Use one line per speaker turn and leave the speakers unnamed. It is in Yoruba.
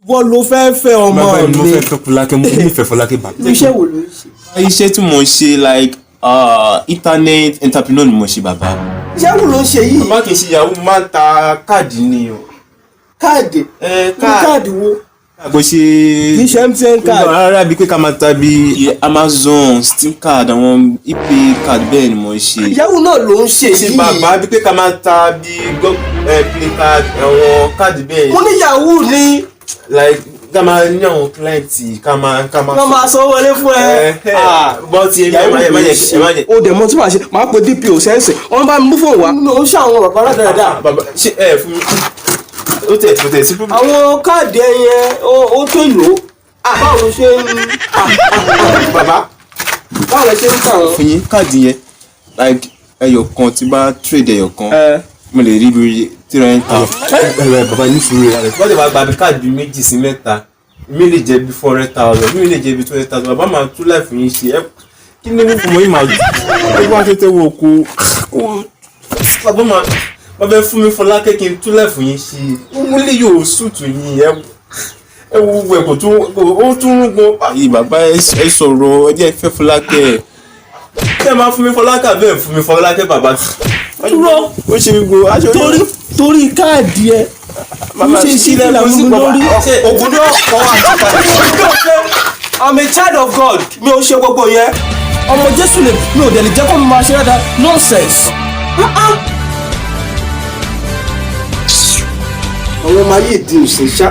Wọ́n ló fẹ́ fẹ́ ọmọ
Bàbá mi, mo
mi.
fẹ́ fẹ́ Fọlákẹ́, mo nífẹ̀ẹ́ Fọlákẹ́, bàbá.
Iṣẹ́ wo ló ń ṣe?
Iṣẹ́ tí mo ń ṣe, like internet entrepreneur ni mo ṣe, bàbá.
Iṣẹ́ wo ló ń ṣe yìí?
Bàbá, kì í ṣe yahoo, máa ń ta káàdì ni o.
Káàdì?
Ẹ.
Irú káàdì wo?
Kò ṣe.
Kì í ṣe MTN card?
Rárá, bíi pé ká máa ta bíi Amazon, Steam card, àwọn ePay card, bẹ́ẹ̀ ni mo ń ṣe.
Yahoo náà ló ń ṣe
Ṣe
yìí.
bàbá, bíi pé ká máa ta bíi Google Play card, àwọn káàdì bẹ́ẹ̀.
Mo ní yahoo ni.
Like ká máa ní àwọn client, ká máa.
Wọ́n máa sanwó wọlé fún ẹ.
Ẹ bọ́ ti ẹ má jẹ, ẹ má jẹ, ẹ má jẹ.
O dẹ̀ mọ tí màá ṣe, màá pe DPO sẹ́ǹsì, wọ́n bá mi mú fóònù wá. Mi ò ń ṣe àwọn bàbá dáadáa.
Bàbá, ṣé ẹ fún mi, ó tẹ̀ kò tẹ̀ sí problem.
Àwọn káàdì ẹyẹ ó tó lò ó. Báwo ló ṣe ń
Bàbá.
Báwo ló ṣe ń tà wọ́n?
Fún yín káàdì yẹn, like ẹyọ kan, tí bá trade ẹyọ kan, mo lè rí bí 300,000. Ẹ bàbá, ní sùúrù rẹ, wọ́n lè wá gba bí káàdì bíi méjì sí mẹ́ta, mi lè jẹ́ bí 400,000, mi lè jẹ́ bí 200,000. Bàbá, máa tún life yín ṣe. Ẹ kí ni wọ́n fún mọ́ yín, máa ẹ wá tètè wò kó kó. Bàbá, máa bàbá ẹ fún mi Fọlákẹ́ kí n tún life yín ṣe. Mo lè yóò sùtù yín. Ẹ wo ẹ kò tún ó tún rúgbọ́n báyìí. Bàbá, ẹ sọ̀rọ̀, ẹ jẹ́ fẹ́ Fọlákẹ́. Ẹ máa fún mi Fọlákẹ́ àbẹ́ fún mi Fọlákẹ́, bàbá?
Dúró.
Ó ṣe gbogbo aṣọ.
Torí káàdì ẹ
Bàbá,
ṣe
sílẹ̀
sílẹ̀
kó sí
mú mi
bàbá.
lórí.
Ògùn náà kọ́ wà nípa.
I'm a child of God, mi ò ṣe gbogbo yẹn. Ọmọ Jésù lè mi ò dẹ̀ lè jẹ́ kó mi máa ṣe dáadáa nonsense. Ah, ah. Àwọn ọmọ ayé ìdí òsín ṣá.